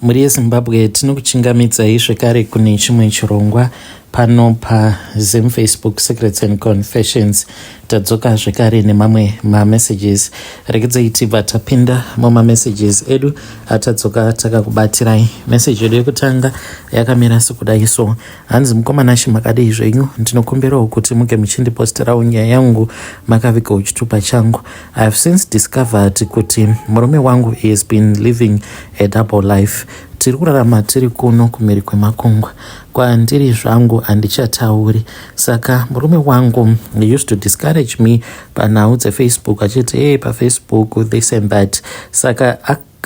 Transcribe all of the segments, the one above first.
Mhuri yeZimbabwe, tinokuchingamidzai zvekare kune chimwe chirongwa pano paZim Facebook Secrets and Confessions. Tadzoka zvekare nemamwe mamessages. Regedzai tibva tapinda mumamessages edu atadzoka takakubatirai. Message yedu yekutanga yakamira sekudai so. Hanzi mukoma Nashe, makadii zvenyu? Ndinokumbirawo kuti muge muchindiposterawo nyaya yangu makavigawo chitupa changu. I have since discovered kuti murume wangu, he has been living a double life. Tiri kurarama tiri kuno kumhiri kwemakungwa. Kwandiri zvangu handichatauri. Saka murume wangu, he used to discourage me panhau dzeFacebook, achiti, "Hey, paFacebook, this and that." Saka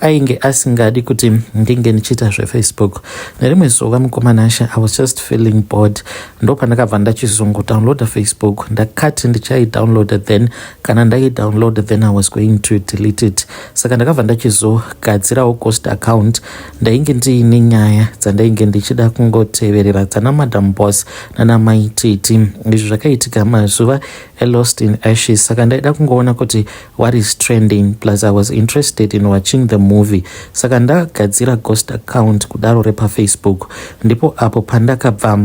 ainge asingadi kuti ndinge ndichiita zveFacebook. Nerimwe zuva, mukoma Nashe, I was just feeling bored. Ndo pandakabva ndachizongodownloada Facebook. Ndakati ndichaidownloada, then kana ndaidownloada, then I was going to delete it. Saka ndakabva ndachizogadzirawo ghost account. Ndainge ndiine nyaya dzandainge ndichida kungoteverera dzana Madam Boss nana Maititi. Izvi zvakaitika mazuva eLost in Ashes. Saka ndaida kungoona kuti what is trending, plus I was interested in watching the movie. Saka ndagadzira ghost account kudaro repaFacebook, ndipo apo pandakabva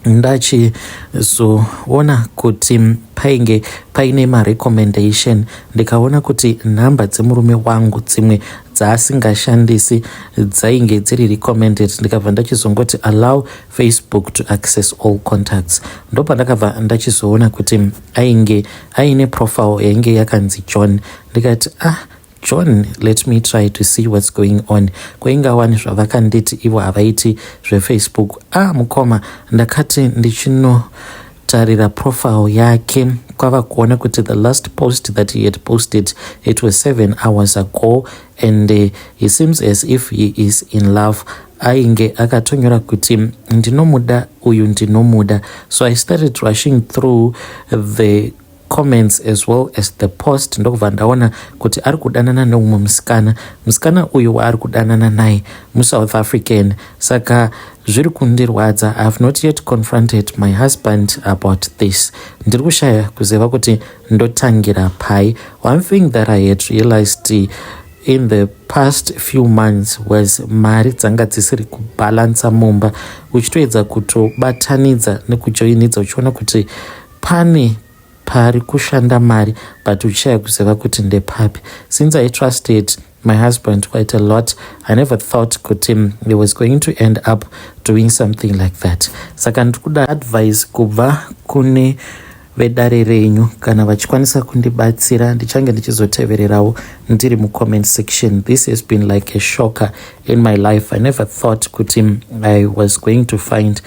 ndachizoona kuti painge paine marecommendation. Ndikaona kuti nhamba dzemurume wangu dzimwe dzaasingashandisi dzainge dziri recommended. Ndikabva ndachizongoti "Allow Facebook to access all contacts." Ndopandakabva ndachizoona kuti ainge aine profile yainge yakanzi John. Ndikati, "Ah, John, let me try to see what's going on." Kwaingawani zvavakanditi ivo havaiti zveFacebook. Ah, mukoma, ndakati ndichinotarira profile yake, kwava kuona kuti the last post that he had posted, it was 7 hours ago, and he seems as if he is in love. Ainge akatonyora kuti, "Ndinomuda uyu, ndinomuda." So I started rushing through the comments as well as the post. Ndokubva ndaona kuti ari kudanana neumwe musikana. Musikana uyu waari kudanana naye muSouth African. Saka zviri kundirwadza. I have not yet confronted my husband about this. Ndiri kushaya kuziva kuti ndotangira pai. One thing that I had realized in the past few months was mari dzanga dzisiri kubhalansa mumba. Uchitoedza kutobatanidza nekujoinidza, uchiona kuti pane pari kushanda mari, but uchishaya kuziva kuti ndepapi. Since I trusted my husband quite a lot, I never thought kuti he was going to end up doing something like that. Saka ndiri kuda advice kubva kune vedare renyu. Kana vachikwanisa kundibatsira, ndichange ndichizotevererawo ndiri mucomment section. This has been like a shocker in my life. I never thought kuti I was going to find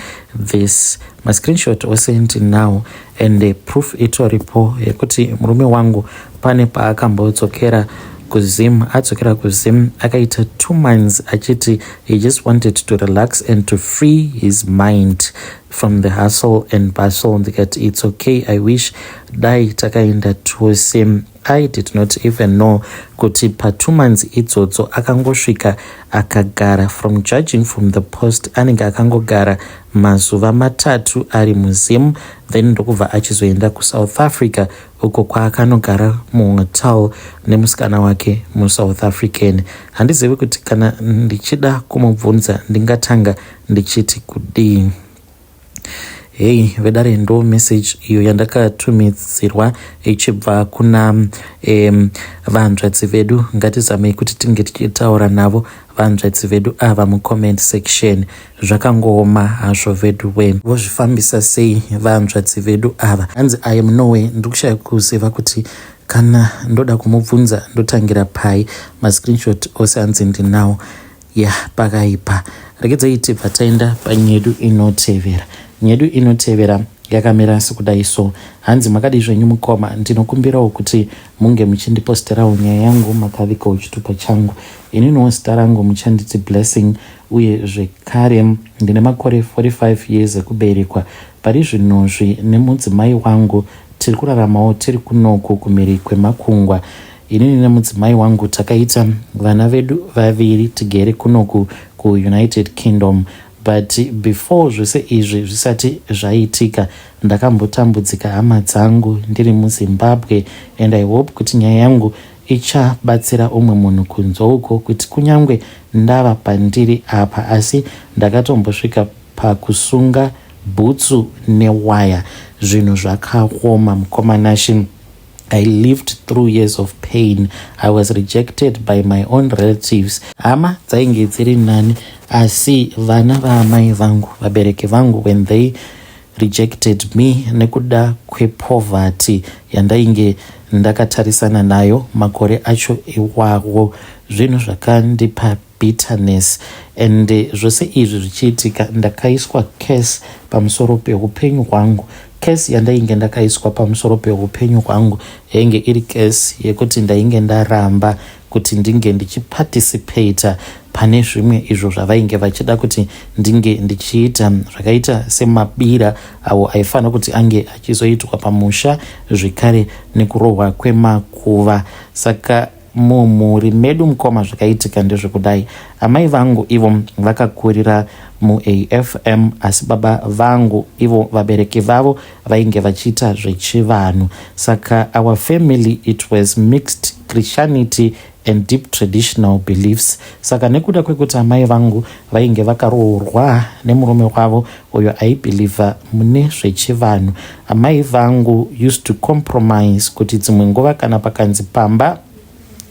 this. Mascreenshot ose ndinawo, and proof itoripo yekuti murume wangu pane paakambodzokera kuZim. Adzokera kuZim, akaita 2 months achiti he just wanted to relax and to free his mind from the hustle and bustle. Ndikati, "It's okay, I wish dai takaenda tose." I did not even know kuti pa2 months idzodzo akangosvika akagara. From judging from the post, anenge akangogara mazuva 3 ari muZim, then ndokubva achizoenda kuSouth Africa, uko kwaakanogara muhotel nemusikana wake muSouth African. Handizivi kuti kana ndichida kumubvunza ndingatanga ndichiti kudii. Hei vedare, ndo message iyo yandakatumidzirwa ichibva kuna vanzvadzi vedu. Ngatizamei kuti tinge tichitaura navo vanzvadzi vedu ava mucomment section. Zvakangooma hazvo vedu we. Vozvifambisa sei vanzvadzi vedu ava? Hanzi, "I am noway, ndiri kushaya kuziva kuti kana ndoda kumubvunza ndotangira pai. Mascreenshot ose anzi ndinawo." Ya, pakaipa. Regedzai tibva taenda panyedu inotevera. Nyedu inotevera yakamira sekudai so. Hanzi, "Makadi zvenyu mukoma? Ndinokumbirawo kuti munge muchindiposterawo nyaya yangu makavigawo chitupa changu. Ininiwo zita rangu muchanditi Blessing, uye zvekare ndine makore 45 years ekuberekwa. Pari zvinozvi nemudzimai wangu tiri kuraramawo tiri kunoku kumhiri kwemakungwa. Inini nemudzimai wangu takaita vana vedu vaviri tigere kunoku kuUnited Kingdom. But before zvose izvi zvisati zvaitika, ndakambotambudzika, hama dzangu, ndiri muZimbabwe, and I hope kuti nyaya yangu ichabatsira umwe munhu kunze uko kuti kunyangwe ndava pandiri apa asi ndakatombosvika pakusunga bhutsu newaya. Zvinhu zvakaoma mukoma Nashy. I lived through years of pain. I was rejected by my own relatives. Hama dzainge dziri nani asi vana vaamai vangu, vabereki vangu when they rejected me nekuda kwepoverty yandainge ndakatarisana nayo makore acho iwawo zvinhu zvakandipa bitterness and zvose izvi zvichiitika ndakaiswa curse pamusoro peupenyu hwangu. Curse yandainge ndakaiswa pamusoro peupenyu hwangu yainge iri curse yekuti ndainge ndaramba kuti ndinge ndichiparticipata pane zvimwe izvo zvavainge vachida kuti ndinge ndichiita zvakaita semabira awo aifanira kuti ange achizoitwa pamusha zvekare nekurohwa kwemakuva. Saka mumhuri medu mukoma zvakaitika ndezvekudai amai vangu ivo vakakurira muAFM asi baba vangu ivo vabereki vavo vainge vachiita zvechivanhu. Saka our family, it was mixed Christianity and deep traditional beliefs. Saka nekuda kwekuti amai vangu vainge vakaroorwa nemurume wavo uyo aibhilivha mune zvechivanhu, amai vangu used to compromise kuti dzimwe nguva kana pakanzi pamba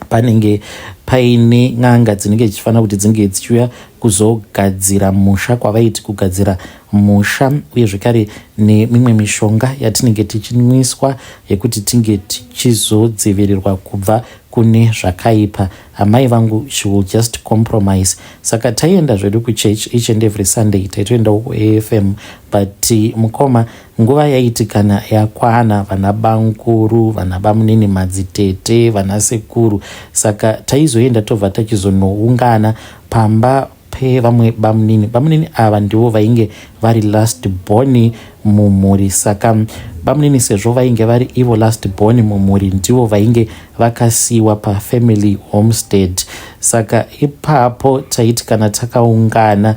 panenge paine n'anga dzinenge dzichifanira kuti dzinge dzichiuya kuzogadzira musha, kwavaiti kugadzira musha, uye zvekare nemimwe mishonga yatinenge tichinwiswa yekuti tinge tichizodzivirirwa kubva kune zvakaipa, amai vangu, she will just compromise. Saka taienda zvedu kuchurch each and every Sunday, taitoendawo kuAFM, but mukoma, nguva yaiti kana yakwana, vana bankuru, vana bamunini, madzitete, vana sekuru, saka taizoenda tobva tachizonoungana pamba pevamwe bamunini. Bamunini ava ndivo vainge vari last born mumhuri. Saka bamunini, sezvo vainge vari ivo last born mumhuri, ndivo vainge vakasiyiwa pafamily homestead. Saka ipapo taiti kana takaungana,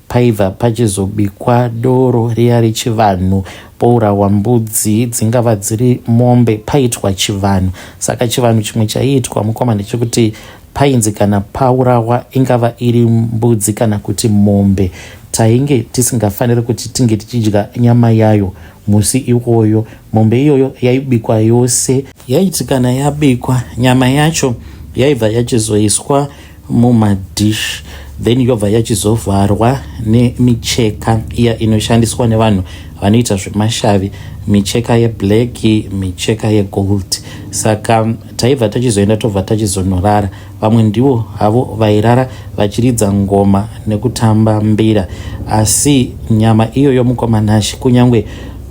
paibva pachizobikwa doro riya rechivanhu, pourawa mbudzi, dzingava dziri mombe, paitwa chivanhu. Saka chivanhu chimwe chaiitwa, mukoma, ndechekuti painzi kana paurawa ingava iri mbudzi kana kuti mombe, tainge tisingafaniri kuti tinge tichidya nyama yayo musi iwoyo. Mombe iyoyo yaibikwa yose. Yaiti kana yabikwa, nyama yacho yaibva yachizoiswa mumadhish, then yobva yachizovharwa nemicheka iya inoshandiswa nevanhu vanoita zvemashavi, micheka yeblack, micheka yegold. Saka taibva tachizoenda tobva tachizonorara. Vamwe ndivo havo vairara vachiridza ngoma nekutamba mbira, asi nyama iyoyo, mukoma Nashe, kunyange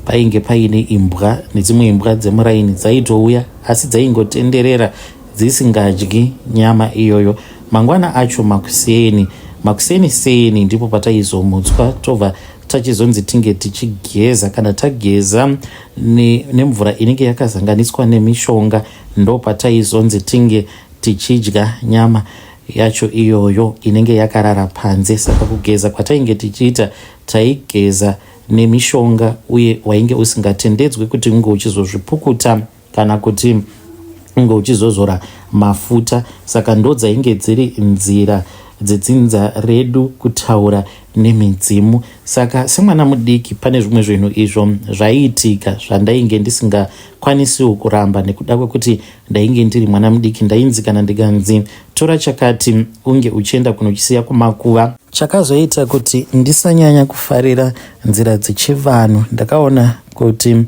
painge paine imbwa nedzimwe imbwa dzemuraini dzaitouya, asi dzaingotenderera dzisingadyi nyama iyoyo. Mangwana acho makuseni, makuseni seni, ndipo pataizomutswa tobva tachizonzi tinge tichigeza. Kana tageza nemvura ne inenge yakazanganiswa nemishonga, ndo pataizonzi tinge tichidya nyama yacho iyoyo inenge yakarara panze. Saka kugeza kwatainge tichiita, taigeza nemishonga, uye wainge usingatendedzwi kuti unge uchizozvipukuta kana kuti unge uchizozora mafuta. Saka ndo dzainge dziri nzira dzedzinza redu kutaura nemidzimu. Saka semwana mudiki, pane zvimwe zvinhu izvo zvaiitika zvandainge ndisingakwanisiwo kuramba nekuda kwekuti ndainge ndiri mwana mudiki. Ndainzi kana ndikanzi tora chakati unge uchienda kunochisiya kumakuva. Chakazoita kuti ndisanyanya kufarira nzira dzechivanhu, ndakaona kuti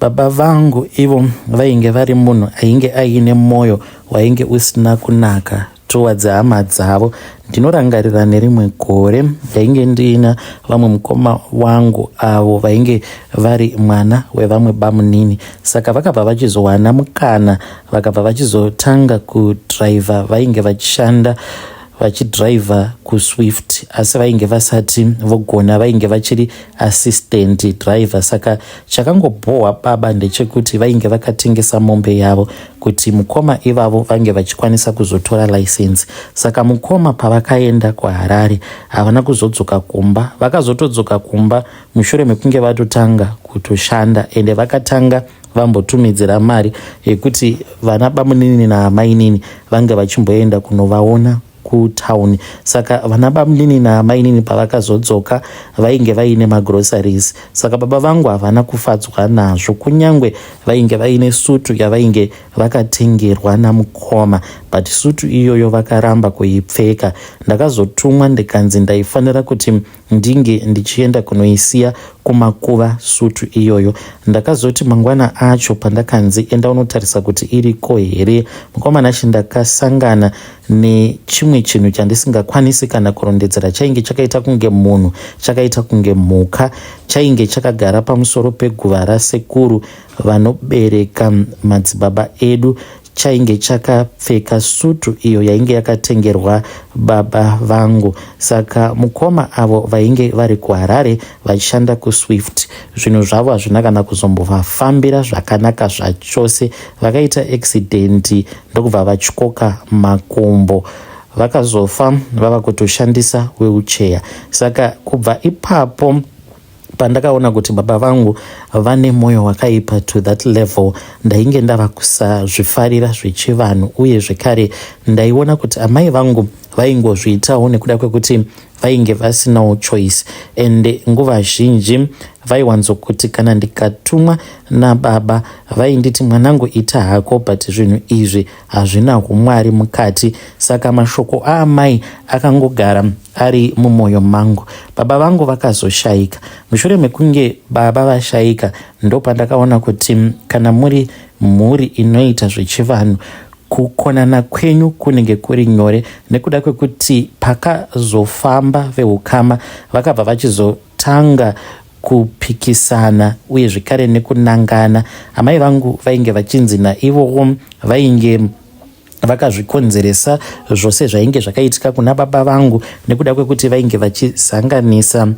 baba vangu ivo vainge vari munhu ainge aine mwoyo wainge usina kunaka towards hama dzavo. Ndinorangarira nerimwe gore ndainge ndiina vamwe mukoma wangu avo vainge vari mwana wevamwe bamunini. Saka vakabva vachizowana mukana, vakabva vachizotanga kudhiraivha. Vainge vachishanda Vachidhiraivha kuSwift, asi vainge vasati vogona, vainge vachiri assistant driver. Saka chakangobhohwa baba ndechekuti vainge vakatengesa mombe yavo kuti mukoma ivavo vange vachikwanisa kuzotora license. Saka mukoma pavakaenda kuHarare havana kuzodzoka kumba. Vakazotodzoka kumba mushure mekunge vatotanga kutoshanda, ende vakatanga vambotumidzira mari yekuti vana bamunini naamainini vange vachimboenda kunovaona kutauni. Saka vana bamunini naamainini pavakazodzoka vainge vaine magroceries. Saka baba vangu havana kufadzwa nazvo, kunyange vainge vaine sutu yavainge vakatengerwa namukoma, but sutu iyoyo vakaramba kuipfeka. Ndakazotumwa ndikanzi ndaifanira kuti ndinge ndichienda kunoisiya kumakuva sutu iyoyo. Ndakazoti mangwana acho pandakanzi enda unotarisa kuti iriko here, mukoma Nashe, ndakasangana nechimwe chinhu chandisingakwanisi kana kurondedzera. Chainge chakaita kunge munhu, chakaita kunge mhuka. Chainge chakagara pamusoro peguva rasekuru vanobereka madzibaba edu. Chainge chakapfeka sutu iyo yainge yakatengerwa baba vangu. Saka mukoma avo vainge vari kuHarare vachishanda kuSwift, zvinhu zvavo hazvina kana kuzombovafambira zvakanaka zvachose. Vakaita accident ndokubva vatyoka makumbo, vakazofa vava kutoshandisa wheelchair. Saka kubva ipapo pandakaona kuti baba vangu vane mwoyo wakaipa to that level, ndainge ndava kusazvifarira zvechivanhu. Uye zvekare ndaiona kuti amai vangu vaingozviitawo nekuda kwekuti vainge vasinawo choice, and nguva zhinji vaiwanzokuti kana ndikatumwa nababa vainditi, "Mwanangu, ita hako, but zvinhu izvi hazvina umwari mukati." Saka mashoko aamai akangogara ari mumwoyo mangu. Baba vangu vakazoshayika. Mushure mekunge baba vashayika, ndopandakaona kuti kana muri mhuri inoita zvechivanhu, kukonana kwenyu kunenge kuri nyore, nekuda kwekuti pakazofamba veukama vakabva vachizotanga kupikisana uye zvekare nekunangana. Amai vangu vainge vachinzi naivowo vainge vakazvikonzeresa zvose zvainge zvakaitika kuna baba vangu, nekuda kwekuti vainge vachizanganisa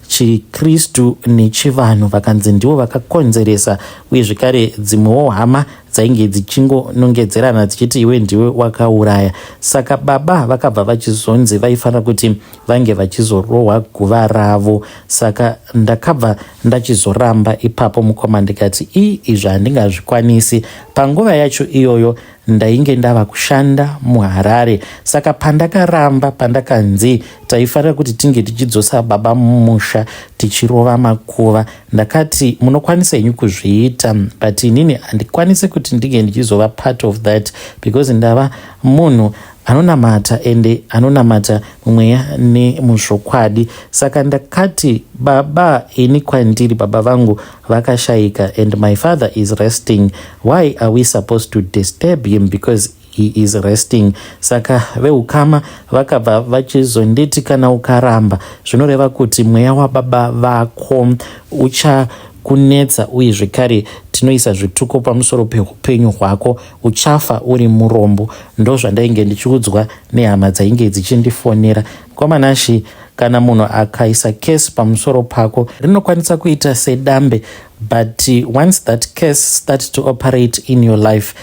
chiKristu nechivanhu. Vakanzi ndivo vakakonzeresa, uye zvekare dzimwewo hama dzainge dzichingonongedzerana dzichiti, "Iwe ndiwe wakauraya." Saka baba vakabva vachizonzi vaifanira kuti vange vachizorohwa guva ravo. Saka ndakabva ndachizoramba ipapo, mukoma, ndikati, "Ii, izvi handingazvikwanisi." Panguva yacho iyoyo ndainge ndava kushanda muHarare. Saka pandakaramba, pandakanzi taifanira kuti tinge tichidzosa baba mumusha tichirova makuva, ndakati, "Munokwanisa henyu kuzviita, but inini handikwanisi kuti ndinge ndichizova part of that, because ndava munhu anonamata, ende anonamata mumweya nemuzvokwadi." Saka ndakati, "Baba, ini kwandiri baba vangu vakashayika and my father is resting. Why are we supposed to disturb him because he is resting?" Saka veukama vakabva vachizonditi, "Kana ukaramba, zvinoreva kuti mweya wababa vako uchakunetsa, uye zvekare tinoisa zvituko pamusoro peupenyu hwako, uchafa uri murombo." Ndo zvandainge ndichiudzwa nehama dzainge dzichindifonera. Mukoma Nashe, kana munhu akaisa curse pamusoro pako, rinokwanisa kuita sedambe, but once that curse start to operate in your life,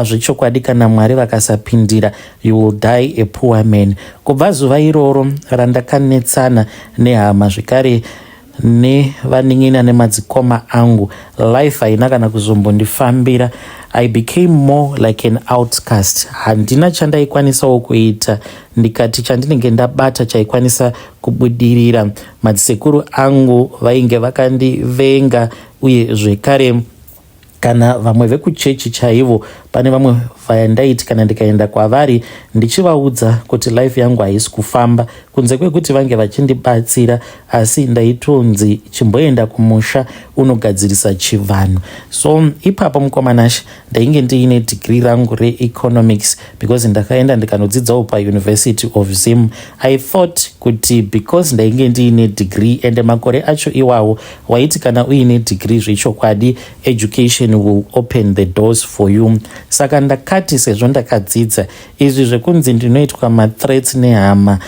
zvechokwadi kana Mwari vakasapindira, you will die a poor man. Kubva zuva iroro randakanetsana nehama zvekare nevanin'ina nemadzikoma angu, life haina kana kuzombondifambira. I became more like an outcast. Handina chandaikwanisawo kuita, ndikati chandinenge ndabata chaikwanisa kubudirira. Madzisekuru angu vainge vakandivenga, uye zvekare kana vamwe vekuchechi chaivo, pane vamwe vandaiti kana ndikaenda kwavari ndichivaudza kuti life yangu haisi kufamba, kunze kwekuti vange vachindibatsira, asi ndaitonzi, "Chimboenda kumusha unogadzirisa chivanhu." So ipapo, mukoma Nashe, ndainge ndiine degree rangu reeconomics, because ndakaenda ndikanodzidzawo paUniversity of Zim. I thought kuti because ndainge ndiine degree, ende makore acho iwawo waiti kana uine degree, zvechokwadi education will open the doors for you. Saka ndakati sezvo ndakadzidza izvi zvekunzi ndinoitwa mathreats nehama,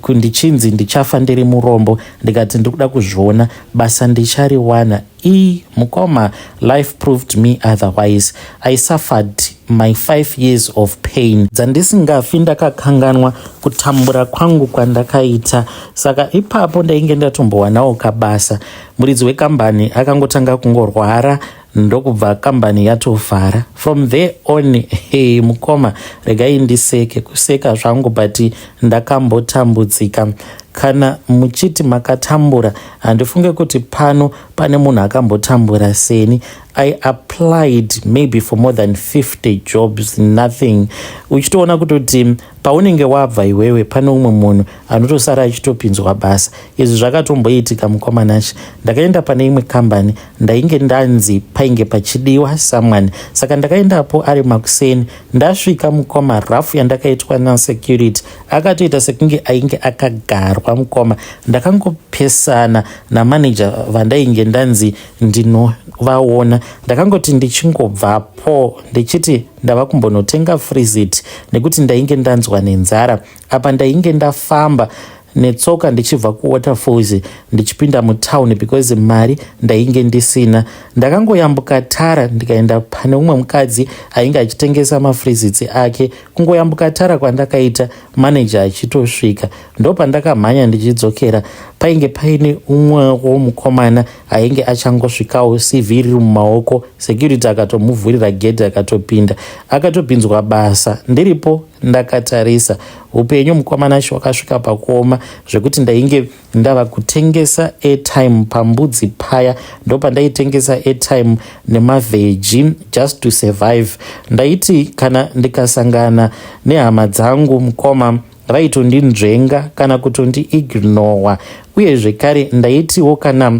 ndichinzi ndichafa ndiri murombo, ndikati ndikuda kuzviona, basa ndichariwana. I mukoma, life proved me otherwise. I suffered my 5 years of pain dzandisingafi ndakakanganwa, kutambura kwangu kwandakaita. Saka ipapo ndainge ndatombowanawo kabasa. Muridzi wekambani akangotanga kungorwara, ndokubva kambani yatovhara. From there on, hey, mukoma, regai ndiseke, kuseka zvangu, but ndakambotambudzika. Kana muchiti makatambura, handifunge kuti pano pane munhu akambotambura seni. I applied maybe for more than 50 jobs, nothing. Uchitoona kutoti paunenge wabva iwewe, pane umwe munhu anotosara achitopinzwa basa. Izvi zvakatomboitika, mukoma Nashe. Ndakaenda pane imwe kambani, ndainge ndanzi painge pachidiwa someone, saka ndakaendapo ari makuseni. Ndasvika, mukoma, rafu yandakaitwa nasecurity, akatoita sekunge ainge akagarwa. Mukoma, ndakangopesana namaneja vandainge ndanzi ndinovaona. Ndakangoti ndichingobvapo, ndichiti ndava kumbonotenga freezit nekuti ndainge ndanzwa nenzara. Apa ndainge ndafamba netsoka ndichibva kuWaterfalls ndichipinda mutauni because mari ndainge ndisina. Ndakangoyambuka tara, ndikaenda pane umwe mukadzi ainge achitengesa mafreezits ake. Kungoyambuka tara kwandakaita, maneja achitosvika. Ndopandakamhanya ndichidzokera. Painge paine umwewo mukomana ainge achangosvikawo, CV riri mumaoko. Security akatomuvhurira gedhi, akatopinda, akatopinzwa basa ndiripo ndakatarisa. Upenyu, mukoma Nashe, wakasvika pakuoma zvekuti ndainge ndava kutengesa airtime pambudzi paya. Ndopandaitengesa airtime nemavheji just to survive. Ndaiti kana ndikasangana nehama dzangu, mukoma, vaitondinzvenga kana kutondiignowa. Uye zvekare ndaitiwo kana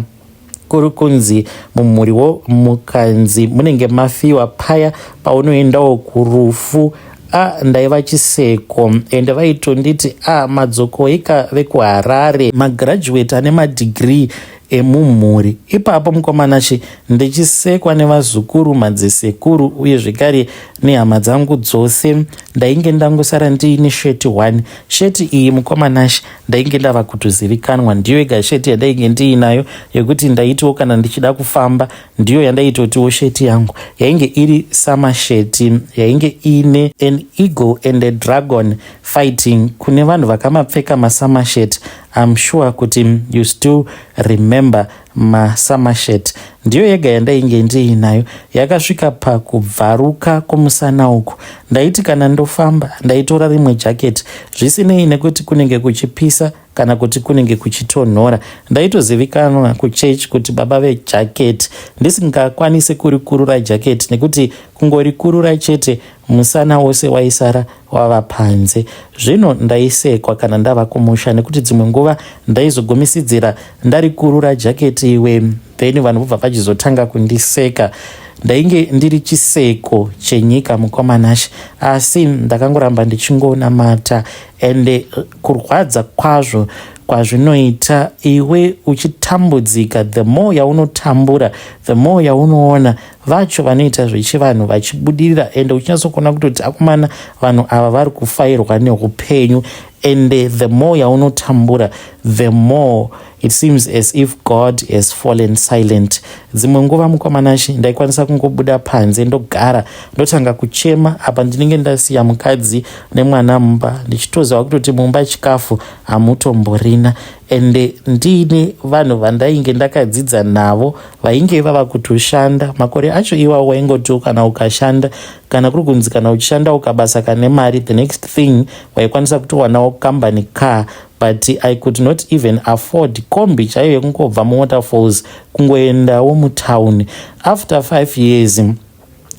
kuri kunzi mumhuriwo mukanzi munenge mafiwa paya, paunoendawo kurufu, a ndaiva chiseko, ende vaitonditi, "A, madzokoika vekuHarare, magraduate ane madhigiri emumhuri." Ipapo, mukoma Nashe, ndichisekwa nevazukuru, madzisekuru, uye zvekare nehama dzangu dzose. Ndainge ndangosara ndiine sheti 1. Sheti iyi, mukoma Nashe, ndainge ndava kutozivikanwa. Ndiyo ega sheti yandainge ndiinayo yekuti ndaitiwo kana ndichida kufamba, ndiyo yandaitotiwo sheti yangu. Yainge iri summer sheti, yainge iine an eagle and a dragon fighting. Kune vanhu vakamapfeka masummer shirt, I'm sure kuti you still remember masummer shirt. Ndiyo yega yandainge ndiinayo. Yakasvika pakubvaruka kumusana uku. Ndaiti kana ndofamba, ndaitora rimwe jaketi, zvisinei nekuti kunenge kuchipisa kana kuti kunenge kuchitonhora. Ndaitozivikanwa kuchechi kuti baba vejaketi. Ndisingakwanisi kurikurura jaketi nekuti kungorikurura chete, musana wose waisara wava panze. Zvino ndaisekwa kana ndava kumusha nekuti dzimwe nguva ndaizogumisidzira ndarikurura jaketi iwe, then vanhu vobva vachizotanga kundiseka. Ndainge ndiri chiseko chenyika, mukoma Nashe, asi ndakangoramba ndichingonamata. Ende kurwadza kwazvo kwazvinoita iwe uchitambudzika, the more yaunotambura, the more yaunoona vacho vanoita zvechivanhu vachibudirira, ende uchinyatsokuona kutoti akomana, vanhu ava vari kufairwa neupenyu. Ende the more yaunotambura, the more it seems as if God has fallen silent. Dzimwe nguva, mukoma Nashe, ndaikwanisa kungobuda panze, ndogara, ndotanga kuchema. Apa ndinenge ndasiya mukadzi nemwana mumba, ndichitoziva kutoti mumba chikafu hamutomborina. Ende ndiine vanhu vandainge ndakadzidza navo vainge vava kutoshanda. Makore acho iwawo waingoti kana ukashanda, kana kuri kunzi kana uchishanda ukabasa kane mari, the next thing waikwanisa kutowanawo company car, but I could not even afford kombi chaiyo yekungobva muWaterfalls kungoendawo mutauni. After 5 years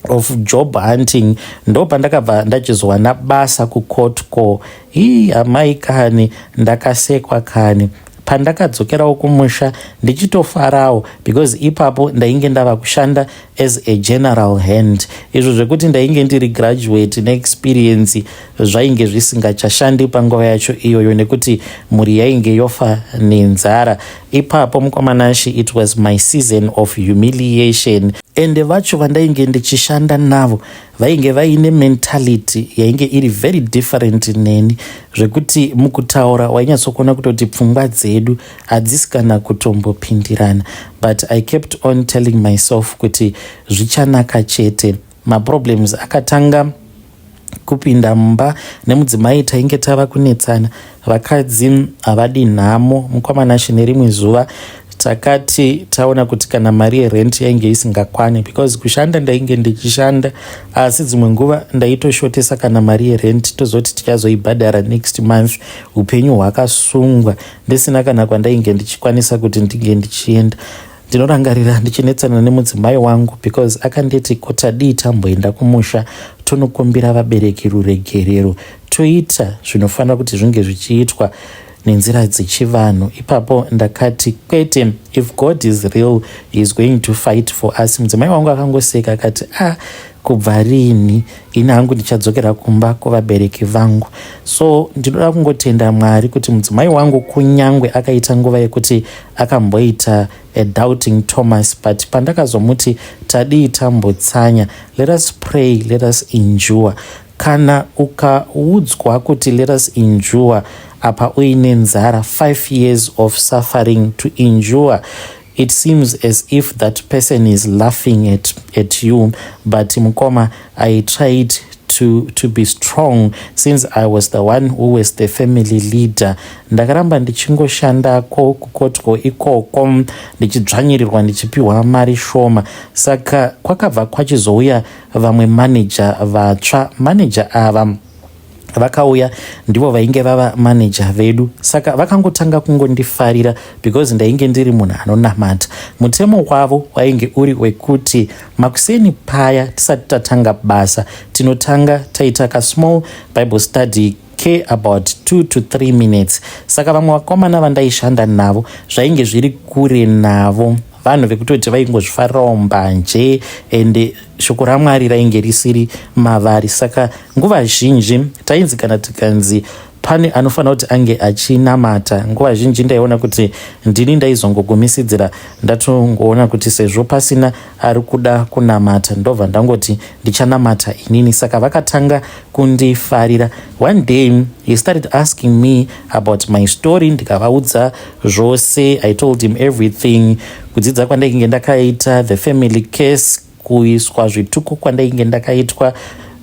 of job hunting, ndo pandakabva ndachizowana basa kuCottco. Hii, amai kani, ndakasekwa kani. Pandakadzokerawo kumusha ndichitofarawo, because ipapo ndainge ndava kushanda as a general hand. Izvo zvekuti ndainge ndiri graduate neexperience zvainge zvisingachashandi panguva yacho iyoyo, nekuti mhuri yainge yofa nenzara ipapo. Mukoma Nashe, it was my season of humiliation. Ende vacho vandainge ndichishanda navo vainge vaine mentality yainge iri very different neni, zvekuti mukutaura wainyatsokuona kutoti pfungwa dzedu hadzisi kana kutombopindirana. But I kept on telling myself kuti zvichanaka chete. Maproblems akatanga kupinda mumba nemudzimai, tainge tava kunetsana. Vakadzi havadi nhamo, mukoma Nashe. Nerimwe zuva takati taona kuti kana mari yerent yainge isingakwani, because kushanda ndainge ndichishanda, asi dzimwe nguva ndaitoshotesa kana mari yerent, tozoti tichazoibhadhara next month. Upenyu hwakasungwa, ndisina kana kwandainge ndichikwanisa kuti ndinge ndichienda. Ndinorangarira ndichinetsana nemudzimai wangu because akanditi, "Kotadii tamboenda kumusha, tonokumbira vabereki ruregerero, toita zvinofanira kuti zvinge zvichiitwa nenzira dzechivanhu?" Ipapo ndakati, "Kwete, if God is real, he is going to fight for us." Mudzimai wangu akangoseka akati, "A ah, kubva rini? Ini hangu ndichadzokera kumba kuvabereki vangu." So ndinoda kungotenda Mwari kuti mudzimai wangu, kunyangwe akaita nguva yekuti akamboita a doubting Thomas, but pandakazomuti, "Tadii tambotsanya, let us pray, let us endure." Kana ukaudzwa kuti "let us endure" apa uine nzara, 5 years of suffering to endure, it seems as if that person is laughing at you. But mukoma, I tried to be strong since I was the one who was the family leader. Ndakaramba ndichingoshandako kuCottco ikoko, ndichidzvanyirirwa, ndichipiwa mari shoma. Saka kwakabva kwachizouya vamwe manager vatsva. Manager ava vakauya, ndivo vainge vava maneja vedu. Saka vakangotanga kungondifarira because ndainge ndiri munhu anonamata. Mutemo wavo wainge uri wekuti makuseni paya, tisati tatanga basa, tinotanga taita kasmall Bible study ke about 2 to 3 minutes. Saka vamwe vakomana vandaishanda navo zvainge zviri kure navo, vanhu vekutoti vaingozvifarirawo mbanje, ende shoko raMwari rainge risiri mavari. Saka nguva zhinji tainzi kana tikanzi pane anofanira kuti ange achinamata, nguva zhinji ndaiona kuti ndini ndaizongogumisidzira ndatongoona kuti sezvo pasina ari kuda kunamata, ndobva ndangoti ndichanamata inini. Saka vakatanga kundifarira. One day he started asking me about my story, ndikavaudza zvose. I told him everything, kudzidza kwandainge ndakaita, the family case, kuiswa zvituko kwandainge ndakaitwa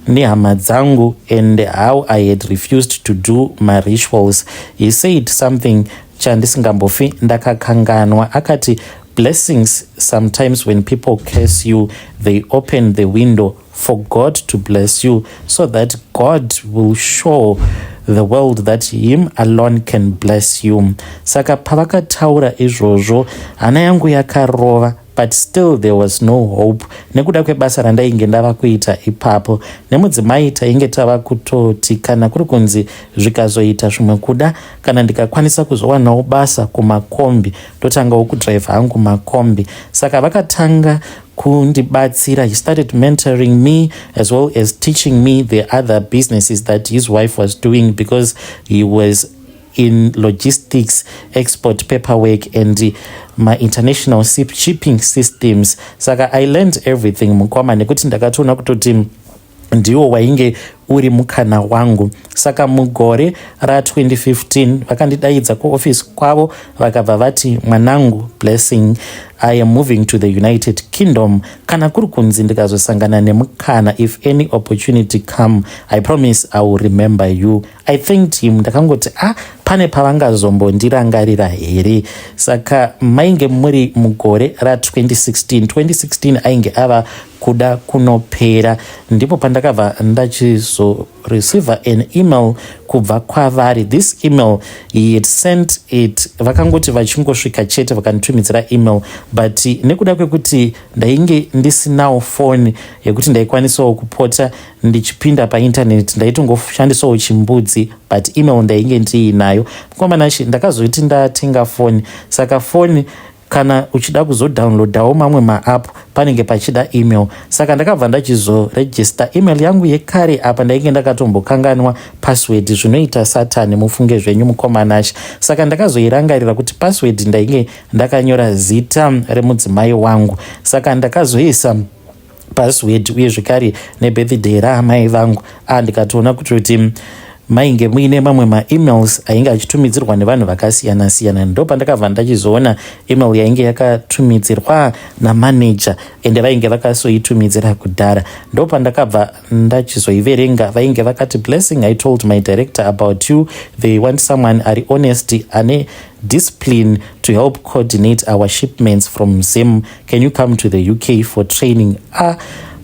nehama dzangu, and how I had refused to do my rituals. He said something chandisingambofi ndakakanganwa. Akati, "Blessings, sometimes when people curse you, they open the window for God to bless you, so that God will show the world that him alone can bless you." Saka pavakataura izvozvo, hana yangu yakarova, but still there was no hope nekuda kwebasa randainge ndava kuita ipapo. Nemudzimai tainge tava kutoti kana kuri kunzi zvikazoita zvimwe kuda, kana ndikakwanisa kuzowanawo basa kumakombi, ndotangawo kudhiraivha hangu makombi. Saka vakatanga kundibatsira. He started mentoring me as well as teaching me the other businesses that his wife was doing, because he was in logistics, export paperwork and mainternational shipping systems. Saka I learned everything, mukoma, nekuti ndakatoona kutoti ndiwo wainge uri mukana wangu. Saka mugore ra2015 vakandidaidza kuofisi kwavo, vakabva vati, "Mwanangu Blessing, I am moving to the United Kingdom. Kana kuri kunzi ndikazosangana nemukana, if any opportunity come, I promise I will remember you." I thanked him. Ndakangoti, "Ah, pane pavangazombondirangarira here?" Saka mainge muri mugore ra2016. 2016 ainge ava Kuda kunopera. Ndipo pandakabva ndachizoreceiva an email kubva kwavari. This email, he had sent it, vakangoti vachingosvika chete vakanditumidzira email, but nekuda kwekuti ndainge ndisinawo foni yekuti ndaikwanisawo kupota ndichipinda painternet, ndaitongoshandisawo chimbudzi, but email ndainge ndiinayo. Mukomanashi, ndakazoti ndatenga foni, saka foni kana uchida kuzodownloadawo mamwe maapp panenge pachida email. Saka ndakabva ndachizoregister email yangu yekare. Apa ndainge ndakatombokanganwa password. Zvinoita Satani, mufunge zvenyu, mukomanashi. Saka ndakazoirangarira kuti password ndainge ndakanyora zita remudzimai wangu. Saka ndakazoisa password uye zvekare nebirthday raamai vangu. A, ndikatoona kutoti mainge muine mamwe maemails ainge achitumidzirwa nevanhu vakasiyana siyana. Ndo pandakabva ndachizoona email yainge yakatumidzirwa namanager, ende vainge vakasoitumidzira kudhara. Ndo pandakabva ndachizoiverenga. Vainge vakati, "Blessing, I told my director about you. They want someone ari honest, ane discipline, to help coordinate our shipments from Zim. Can you come to the UK for training?" Ah,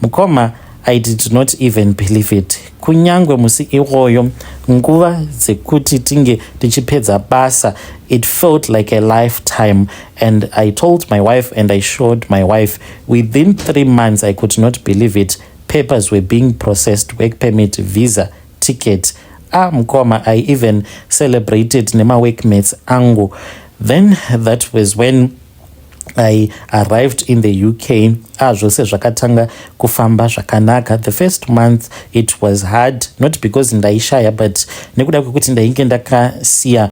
mukoma, I did not even believe it. Kunyangwe musi iwoyo, nguva dzekuti tinge tichipedza basa, it felt like a lifetime. And I told my wife and I showed my wife. Within 3 months, I could not believe it, papers were being processed: work permit, visa, ticket. Ah, mukoma, I even celebrated nemaworkmates angu. Then that was when I arrived in the UK. Ah, zvose zvakatanga kufamba zvakanaka. The first month it was hard, not because ndaishaya, but nekuda kwekuti ndainge ndakasiya